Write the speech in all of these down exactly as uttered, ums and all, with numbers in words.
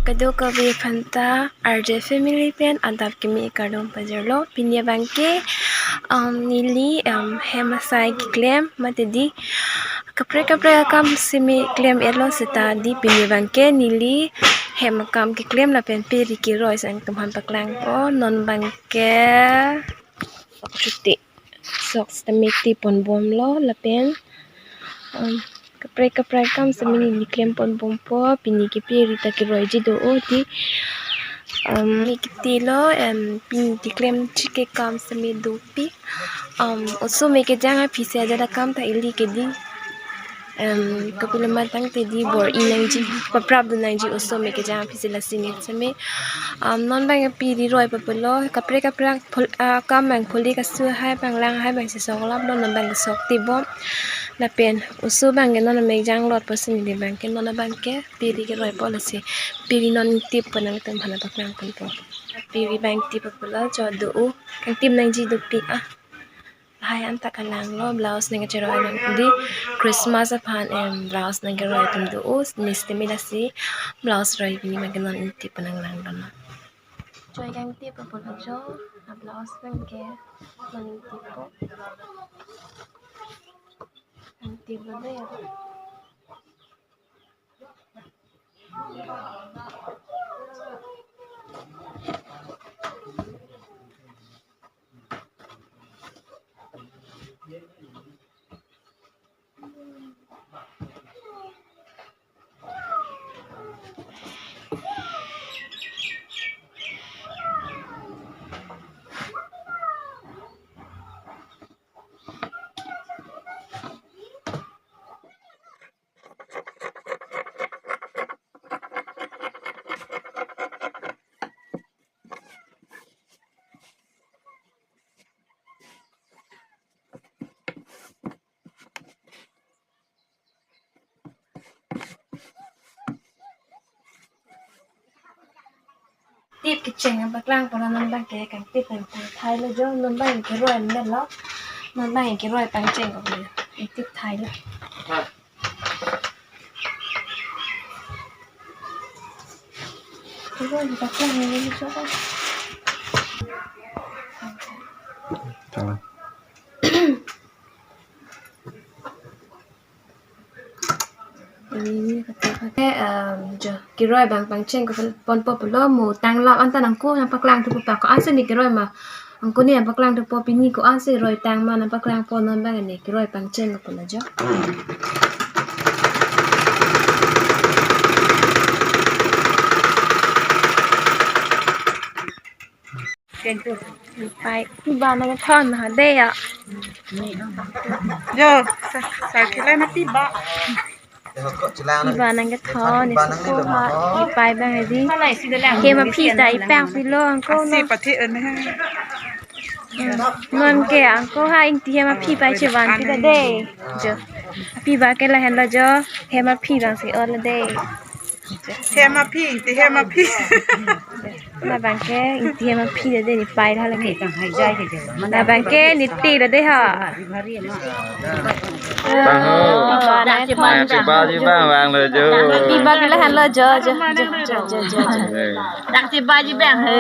Kadokave aphanta R J family pen adap kimi kardom pajirlo. Pini abangke, um, neli, um, hem asai keklem mate di kaprek kaprek akam simi klem-etlo seta di pini abangke neli hem akam keklem lapen peri keroi si nangtumphan paklangpo. Non abangke sok chuti sok sitame tip ponbomlo lapen, um, kaprek kaprek akam sitame neli klem ponbompo. Pini ke peri ta keroiji do o di, um, ne ketilo, um, pini keklem chike akam sitame dopik, um, oso me kejang aphi si ajat akam ta ili ke di, um, kapilema tangte di bor-i nangji, paprap dun nangji oso me kejang aphi si lasi ne sitame. Um, non abang peri roi papelo, kaprek kaprek phol-, ah, akam abang pholi kasu hai abang lang hai abang si sok laplo, non abang sok tibom. Lapen oso abangke non amek janglot pusi neli abangke non abangke peri keroipo lasi peri non tip pon nangtumphan paklangponpo. Peri abang tip papelo, jo do o, kangtip nangji dopik ah. Lahai anta kalanglo, blouse nangcheroi nang di Christmas aphan, em, blouse nangkeroi atum do o, ne sitame lasi blouse roi pini abangke non ingtip pon nanglangdun. Choi kangtip papelo jo, a blouse abangke non ingtippo. Kangtiplo de ya. Tip kecheng paklangpo, non abangke kangtip nangthan thailo jo, non abang keroi melo, non abang keroi pangchengkoklo, tip thailo. Keroi paklang melo jo. Tama. Ini kata kata, em, jo, keroi abang pangchengkok ponpo pulo, mo tanglam anta nangko nangpaklang thupo pa ko ansi ne keroi ma. Angko ne nangpaklang thupo, pini ko ansi roi tang ma nangpaklangpo, non abang ne keroi pangchengkok pulo jo. Pai, pi ba nangthon ha de ya. Jo, sa, sa kila na pi ba. Pi ba nangkethon, ne supo ha, ne pai abang di. Hem aphi ta ipangpilo angko, asi no. Pathe ne. Hmm. Non ke angko ha ingti hem aphi pai chevanpi ta de. Jo. Pi ba ke lahenlo jo, hem aphi abang si olo de. Hem aphi, ingti hem aphi. Labangke ingti hem aphi ta de, ne pai tha lake. Labangke ne tilo de ha. Bang ho. Pi ba nangkethon. Pi ba ji bang vanglo jo. Pi ba ke lahenlo jo, jo, jo, jo, jo, jo. Eh. Dak pi ba ji bang he.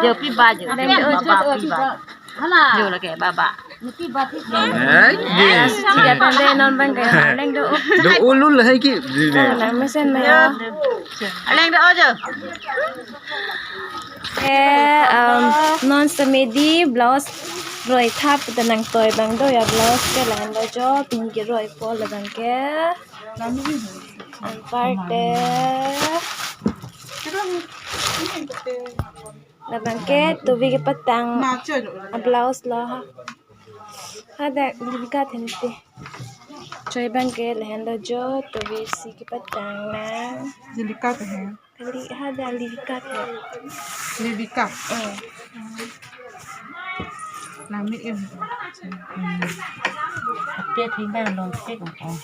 Jo pi ba jo. Pi ba, pi ba. Hala. Jo lake baba. Pi ba pi ba. Eh, yes. Tiga tande non abangke aleng do. Do ulul hai ki. Nang mesen ma ya. Aleng do jo. Eh, um, non sitame di blouse roi thap ta nangtoi abang do ya, blouse ke lahenlo jo, pini keroipo labangke. Anparte. Labangke tovi kepatang a blouse lo ha. Hadak lilikat hente. Choi abangke lahenlo jo, tovi si kepatang nang. Lilikat he. Kali hadak lilikat he. Lilikat. Eh. Nami em. Hmm. Apet hingga long pek oh.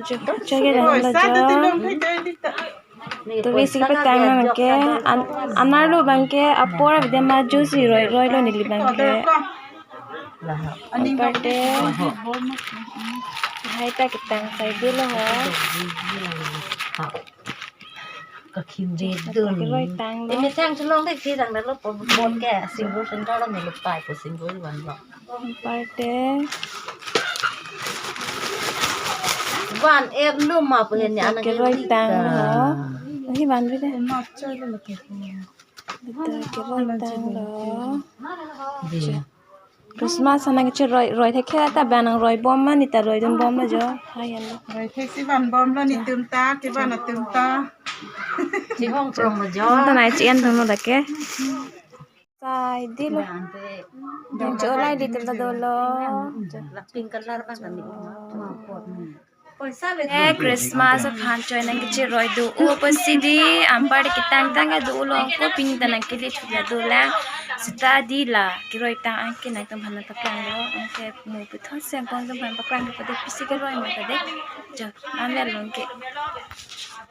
Jo, choi ke lahenlo jo. Tovi si kepatang nang ke, an-, anerlo abangke apor avide maju si roi, roilo neli abangke. Anparte. Hai ta ketang sai dilo ho. Kakhim de dun. Keroi tanglo. Emethang chelong de khi tanglo pon ke single single lo melo pai po single van lo. Parte. Van er lu ma po hen ya na keroi tanglo. Ahi van bi de. Beta keroi tanglo. Di. Christmas anang kecheroi roi thek khe ta bang nangroi bom ma, neta roi dun bomlo jo. Hai anlo. Roi thek si van bomlo netum ta, kevan atum ta. Chihong prong lo jo. Neta nai chi-en thanglo dak ke. Sai dilo. Bang te. Jolai di tum ta dolo. La pink color bang kami. Eh, Christmas aphan choi nangkecheroi do-o pusi di, anpar ketang tang do-o lo ko, pini ta nangkele thuja dolang. Seta di la keroi tang anke nangtumphan nangpaklanglo, anke mo puthot si angkong tumphan paklang ke pade pisi keroi ma pade. Jo, anle long ke.